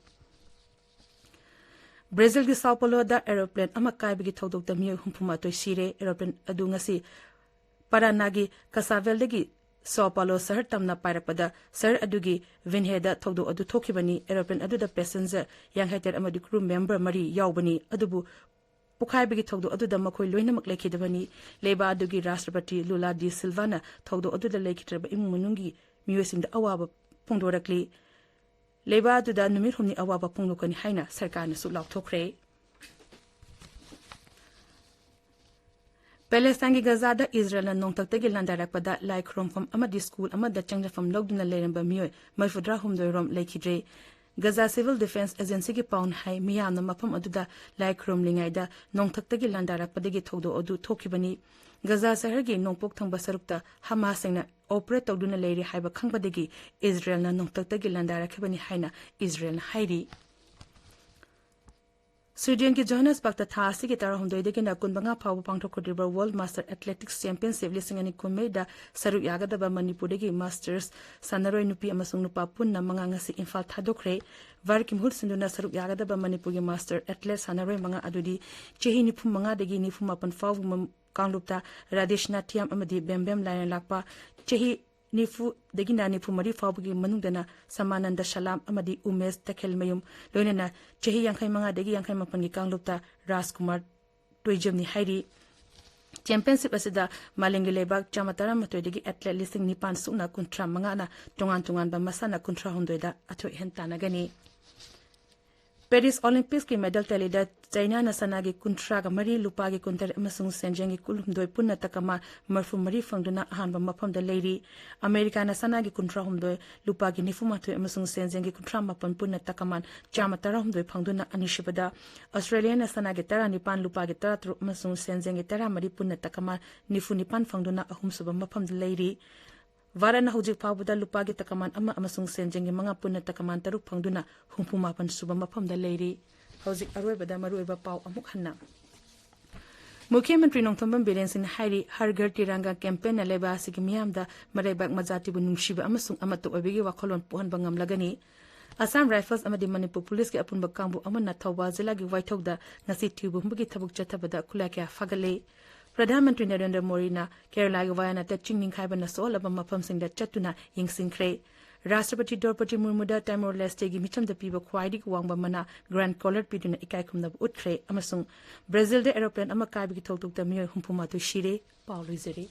ꯕ꯭ꯔꯥꯖꯤꯜꯒꯤ ꯁꯥꯎ ꯄꯥꯎꯂꯣꯗ ꯑꯦꯔꯣꯄ꯭ꯂꯦꯟ ꯑꯃ ꯀꯥꯏꯕꯒꯤ ꯊꯧꯗꯣꯛꯇ ꯃꯤꯑꯣꯏ ꯍꯨꯝꯐꯨ ꯃꯥꯊꯣꯏ ꯁꯤꯔꯦ꯫ ꯑꯦꯔꯣꯄ꯭ꯂꯦꯟ ꯑꯗꯨ ꯉꯁꯤ ꯄꯥꯔꯥꯅꯥꯒꯤ ꯀꯁꯥꯚꯦꯜꯗꯒꯤ ꯁꯥꯎ ꯄꯥꯎꯂꯣ ꯁꯍꯔ ꯇꯝꯅ ꯄꯥꯏꯔꯛꯄꯗ ꯁꯍꯔ ꯑꯗꯨꯒꯤ ꯚꯤꯟꯍꯦꯗ ꯊꯧꯗꯣꯛ ꯑꯗꯨ ꯊꯣꯛꯈꯤꯕꯅꯤ꯫ ꯑꯦꯔꯣꯄ꯭ꯂꯦꯟ ꯑꯗꯨꯗ ꯄꯦꯁꯦꯟꯖꯔ ꯌꯥꯡꯈꯩ ꯇꯔꯦꯠ ꯑꯃꯗꯤ ꯀ꯭ꯔꯨ ꯃꯦꯝꯕꯔ ꯃꯔꯤ ꯌꯥꯎꯕꯅꯤ, ꯑꯗꯨꯕꯨ ꯄꯣꯈꯥꯏꯕꯒꯤ ꯊꯧꯗꯣꯛ ꯑꯗꯨꯗ ꯃꯈꯣꯏ ꯂꯣꯏꯅꯃꯛ ꯂꯩꯈꯤꯗꯕꯅꯤ꯫ ꯂꯩꯕꯥꯛ ꯑꯗꯨꯒꯤ ꯔꯥꯁꯇ꯭ꯔꯄꯇꯤ ꯂꯨꯂꯥ ꯗꯤ ꯁꯤꯜꯚꯥꯅ ꯊꯧꯗꯣꯛ ꯑꯗꯨꯗ ꯂꯩꯈꯤꯗ꯭ꯔꯕ ꯏꯃꯨꯡ ꯃꯅꯨꯡꯒꯤ ꯃꯤꯑꯣꯏꯁꯤꯡꯗ ꯑꯋꯥꯕ ꯐꯣꯡꯗꯣꯔꯛꯂꯤ꯫ ꯂꯩꯕꯥꯛ ꯑꯗꯨꯗ ꯅꯨꯃꯤꯠ ꯍꯨꯝꯅꯤ ꯑꯋꯥꯕ ꯐꯣꯡꯗꯣꯛꯀꯅꯤ ꯍꯥꯏꯅ ꯁꯔꯀꯥꯔꯅꯁꯨ ꯂꯥꯎꯊꯣꯛꯈ꯭ꯔꯦ꯫ ꯄꯦꯂꯦꯁꯇꯥꯏꯟꯒꯤ ꯒꯖꯥꯗ ꯏꯖꯔꯦꯜꯅ ꯅꯣꯡꯊꯛꯇꯒꯤ ꯂꯥꯟꯗꯥꯔꯛꯄꯗ ꯂꯥꯏ ꯈꯨꯔꯨꯝꯐꯝ ꯑꯃꯗꯤ ꯁ꯭ꯀꯨꯜ ꯑꯃꯗ ꯆꯪꯖꯐꯝ ꯂꯧꯗꯨꯅ ꯂꯩꯔꯝꯕ ꯃꯤꯑꯣꯏ ꯃꯔꯤꯐꯨꯇꯔꯥ ꯍꯨꯝꯗꯣꯏ ꯔꯣꯝ ꯂꯩꯈꯤꯗ꯭ꯔꯦ꯫ ꯒꯖꯥ ꯁꯤꯚꯤꯜ ꯗꯤꯐꯦꯟꯁ ꯑꯦꯖꯦꯟꯁꯤꯒꯤ ꯄꯥꯎꯅ ꯍꯥꯏ, ꯃꯤꯌꯥꯝꯅ ꯃꯐꯝ ꯑꯗꯨꯗ ꯂꯥꯏ ꯈꯨꯔꯨꯝꯂꯤꯉꯩꯗ ꯅꯣꯡꯊꯛꯇꯒꯤ ꯂꯥꯟꯗꯥꯔꯛꯄꯗꯒꯤ ꯊꯧꯗꯣꯛ ꯑꯗꯨ ꯊꯣꯛꯈꯤꯕꯅꯤ꯫ ꯒꯖꯥ ꯁꯍꯔꯒꯤ ꯅꯣꯡꯄꯣꯛ ꯊꯪꯕ ꯁꯔꯨꯛꯇ ꯍꯃꯥꯁꯁꯤꯡꯅ ꯑꯣꯄꯔꯦꯠ ꯇꯧꯗꯨꯅ ꯂꯩꯔꯤ ꯍꯥꯏꯕ ꯈꯪꯕꯗꯒꯤ ꯏꯖꯔꯦꯜꯅ ꯅꯣꯡꯊꯛꯇꯒꯤ ꯂꯥꯟꯗꯥꯔꯛꯈꯤꯕꯅꯤ ꯍꯥꯏꯅ ꯏꯖꯔꯦꯜꯅ ꯍꯥꯏꯔꯤ꯫ ꯁ꯭ꯋꯤꯗꯦꯟꯒꯤ ꯖꯣꯍꯥꯅꯁꯕꯔꯒꯇ ꯊꯥ ꯑꯁꯤꯒꯤ ꯇꯔꯥꯍꯨꯝꯗꯣꯏꯗꯒꯤꯅ ꯀꯨꯟꯃꯉꯥ ꯐꯥꯎꯕ ꯄꯥꯡꯊꯣꯛꯀꯗꯧꯔꯤꯕ ꯋꯥꯔꯜꯗ ꯃꯥꯁꯇꯔ ꯑꯦꯊꯂꯦꯇꯤꯛꯁ ꯆꯦꯝꯄꯤꯌꯟꯁꯤꯞ ꯂꯤꯁꯤꯡ ꯑꯅꯤ ꯀꯨꯟꯃꯔꯤꯗ ꯁꯔꯨꯛ ꯌꯥꯒꯗꯕ ꯃꯅꯤꯄꯨꯔꯗꯒꯤ ꯃꯥꯁꯇꯔꯁ ꯁꯥꯟꯅꯔꯣꯏ ꯅꯨꯄꯤ ꯑꯃꯁꯨꯡ ꯅꯨꯄꯥ ꯄꯨꯟꯅ ꯃꯉꯥ ꯉꯁꯤ ꯏꯝꯐꯥꯜ ꯊꯥꯗꯣꯛꯈ꯭ꯔꯦ꯫ ꯚꯥꯔꯠꯀꯤ ꯃꯍꯨꯠ ꯁꯤꯟꯗꯨꯅ ꯁꯔꯨꯛ ꯌꯥꯒꯗꯕ ꯃꯅꯤꯄꯨꯔꯒꯤ ꯃꯥꯁꯇꯔ ꯑꯦꯊꯂꯦꯠ ꯁꯥꯟꯅꯔꯣꯏ ꯃꯉꯥ ꯑꯗꯨꯗꯤ ꯆꯍꯤ ꯅꯤꯐꯨ ꯃꯉꯥꯗꯒꯤ ꯅꯤꯐꯨ ꯃꯥꯄꯟ ꯐꯥꯎꯕ ꯃ-, ꯀꯥꯡꯂꯨꯞꯇ ꯔꯥꯙꯦꯁꯅꯥꯊ꯭ꯌꯝ ꯑꯃꯗꯤ ꯕꯦꯝꯕꯦꯝ ꯂꯥꯏꯔꯦꯟ ꯂꯥꯛꯄ, ꯆꯍꯤ ꯅꯤꯐꯨꯗꯒꯤꯅ ꯅꯤꯐꯨ ꯃꯔꯤ ꯐꯥꯎꯕꯒꯤ ꯃꯅꯨꯡꯗꯅ ꯁꯃꯥꯅꯟꯗ ꯁꯂꯥꯝ ꯑꯃꯗꯤ ꯎꯃꯦꯁ ꯇꯈꯦꯜꯃꯌꯨꯝ, ꯂꯣꯏꯅꯅ ꯆꯍꯤ ꯌꯥꯡꯈꯩ ꯃꯉꯥꯗꯒꯤ ꯌꯥꯡꯈꯩ ꯃꯥꯄꯟꯒꯤ ꯀꯥꯡꯂꯨꯞꯇ ꯔꯥꯖꯀꯨꯃꯥꯔ ꯇꯣꯏꯖꯝꯅꯤ ꯍꯥꯏꯔꯤ꯫ ꯆꯦꯝꯄꯤꯌꯟꯁꯤꯞ ꯑꯁꯤꯗ ꯃꯥꯂꯦꯝꯒꯤ ꯂꯩꯕꯥꯛ ꯆꯥꯝꯃ ꯇꯔꯥꯃꯥꯊꯣꯏꯗꯒꯤ ꯑꯦꯊꯂꯦꯠ ꯂꯤꯁꯤꯡ ꯅꯤꯄꯥꯟ ꯁꯨꯞꯅ ꯀꯨꯟꯊ꯭ꯔꯥ ꯃꯉꯥꯅ ꯇꯣꯉꯥꯟ ꯇꯣꯉꯥꯟꯕ ꯃꯁꯥꯟꯅ ꯀꯨꯟꯊ꯭ꯔꯥ ꯍꯨꯝꯗꯣꯏꯗ ꯑꯊꯣꯏ ꯑꯍꯦꯟ ꯇꯥꯟꯅꯒꯅꯤ꯫ ꯄꯦꯔꯤꯁ ꯑꯣꯂꯤꯝꯄꯤꯛꯁꯀꯤ ꯃꯦꯗꯜ ꯇꯦꯂꯤꯗ ꯆꯩꯅꯥꯅ ꯁꯅꯥꯒꯤ ꯀꯨꯟꯊ꯭ꯔꯥꯒ ꯃꯔꯤ, ꯂꯨꯄꯥꯒꯤ ꯀꯨꯟꯇꯔꯦꯠ ꯑꯃꯁꯨꯡ ꯁꯦꯟꯖꯦꯡꯒꯤ ꯀꯨꯟꯍꯨꯝꯗꯣꯏ ꯄꯨꯟꯅ ꯇꯀꯃꯥꯟ ꯃꯔꯤꯐꯨ ꯃꯔꯤ ꯐꯪꯗꯨꯅ ꯑꯍꯥꯟꯕ ꯃꯐꯝꯗ ꯂꯩꯔꯤ꯫ ꯑꯃꯦꯔꯤꯀꯥꯅ ꯁꯅꯥꯒꯤ ꯀꯨꯟꯊ꯭ꯔꯥ ꯍꯨꯝꯗꯣꯏ, ꯂꯨꯄꯥꯒꯤ ꯅꯤꯐꯨ ꯃꯥꯊꯣꯏ ꯑꯃꯁꯨꯡ ꯁꯦꯟꯖꯦꯡꯒꯤ ꯀꯨꯟꯊ꯭ꯔꯥ ꯃꯥꯄꯟ ꯄꯨꯟꯅ ꯇꯀꯃꯥꯟ ꯆꯥꯝꯃ ꯇꯔꯥꯍꯨꯝꯗꯣꯏ ꯐꯪꯗꯨꯅ ꯑꯅꯤꯁꯨꯕꯗ, ꯑꯣꯁꯇ꯭ꯔꯦꯂꯤꯌꯥꯅ ꯁꯅꯥꯒꯤ ꯇꯔꯥꯅꯤꯄꯥꯟ, ꯂꯨꯄꯥꯒꯤ ꯇꯔꯥꯇꯔꯨꯛ ꯑꯃꯁꯨꯡ ꯁꯦꯟꯖꯦꯡꯒꯤ ꯇꯔꯥꯃꯔꯤ ꯄꯨꯟꯅ ꯇꯀꯃꯥꯟ ꯅꯤꯐꯨ ꯅꯤꯄꯥꯟ ꯐꯪꯗꯨꯅ ꯑꯍꯨꯝꯁꯨꯕ ꯃꯐꯝꯗ ꯂꯩꯔꯤ꯫ ꯚꯥꯔꯠꯅ ꯍꯧꯖꯤꯛ ꯐꯥꯎꯕꯗ ꯂꯨꯄꯥꯒꯤ ꯇꯀꯃꯥꯟ ꯑꯃ ꯑꯃꯁꯨꯡ ꯁꯦꯟꯖꯦꯡꯒꯤ ꯃꯉꯥ ꯄꯨꯟꯅ ꯇꯀꯃꯥꯟ ꯇꯔꯨꯛ ꯐꯪꯗꯨꯅ ꯍꯨꯝꯐꯨ ꯃꯥꯄꯟ ꯁꯨꯕ ꯃꯐꯝꯗ ꯂꯩꯔꯤ꯫ ꯍꯧꯖꯤꯛ ꯑꯔꯣꯏꯕꯗ ꯃꯔꯨꯑꯣꯏꯕ ꯄꯥꯎ ꯑꯃꯨꯛ ꯍꯟꯅ꯫ ꯃꯨꯈ꯭ꯌ ꯃꯟꯇ꯭ꯔꯤ ꯅꯣꯡꯊꯣꯝꯕꯝ ꯕꯤꯔꯦꯟ ꯁꯤꯡꯅ ꯍꯥꯏꯔꯤ, ꯍꯔ ꯘꯔ ꯇꯤꯔꯪꯒꯥ ꯀꯦꯝꯄꯦꯟꯅ ꯂꯩꯕꯥꯛ ꯑꯁꯤꯒꯤ ꯃꯤꯌꯥꯝꯗ ꯃꯔꯩꯕꯥꯛ ꯃꯖꯥꯇꯤꯕꯨ ꯅꯨꯡꯁꯤꯕ ꯑꯃꯁꯨꯡ ꯑꯃꯠꯇ ꯑꯣꯏꯕꯒꯤ ꯋꯥꯈꯜꯂꯣꯟ ꯄꯣꯛꯍꯟꯕ ꯉꯝꯂꯒꯅꯤ꯫ ꯑꯁꯥꯝ ꯔꯥꯏꯐꯜꯁ ꯑꯃꯗꯤ ꯃꯅꯤꯄꯨꯔ ꯄꯨꯂꯤꯁꯀꯤ ꯑꯄꯨꯟꯕ ꯀꯥꯡꯕꯨ ꯑꯃꯅ ꯊꯧꯕꯥꯜ ꯖꯤꯂꯥꯒꯤ ꯋꯥꯏꯊꯧꯗ ꯉꯁꯤ ꯊꯤꯕ ꯍꯨꯝꯕꯒꯤ ꯊꯕꯛ ꯆꯠꯊꯕꯗ ꯈꯨꯠꯂꯥꯏ ꯀꯌꯥ ꯐꯥꯒꯠꯂꯦ꯫ ꯄ꯭ꯔꯙꯥꯟ ꯃꯟꯇ꯭ꯔꯤ ꯅꯔꯦꯟꯗ꯭ꯔ ꯃꯣꯗꯤꯅ ꯀꯦꯔꯂꯥꯒꯤ ꯋꯥꯌꯥꯅꯥꯗꯇ ꯆꯤꯡ ꯅꯤꯡꯈꯥꯏꯕꯅ ꯁꯣꯛꯍꯜꯂꯕ ꯃꯐꯝꯁꯤꯡꯗ ꯆꯠꯇꯨꯅ ꯌꯦꯡꯁꯤꯟꯈ꯭ꯔꯦ꯫ ꯔꯥꯁꯇ꯭ꯔꯄꯇꯤ ꯗ꯭ꯔꯧꯄꯗꯤ ꯃꯨꯔꯃꯨꯗ ꯇꯥꯏꯃꯣꯔ ꯂꯦꯁꯇꯦꯒꯤ ꯃꯤꯆꯝꯗ ꯄꯤꯕ ꯈ꯭ꯋꯥꯏꯗꯒꯤ ꯋꯥꯡꯕ ꯃꯅꯥ ꯒ꯭ꯔꯥꯟꯗ ꯀꯣꯂꯔ ꯄꯤꯗꯨꯅ ꯏꯀꯥꯏ ꯈꯨꯝꯅꯕ ꯎꯠꯈ꯭ꯔꯦ꯫ ꯑꯃꯁꯨꯡ ꯕ꯭ꯔꯥꯖꯤꯜꯗ ꯑꯦꯔꯣꯄ꯭ꯂꯦꯟ ꯑꯃ ꯀꯥꯏꯕꯒꯤ ꯊꯧꯗꯣꯛꯇ ꯃꯤꯑꯣꯏ ꯍꯨꯝꯐꯨ ꯃꯥꯊꯣꯏ ꯁꯤꯔꯦ꯫ ꯄꯥꯎ ꯂꯣꯏꯖꯔꯦ꯫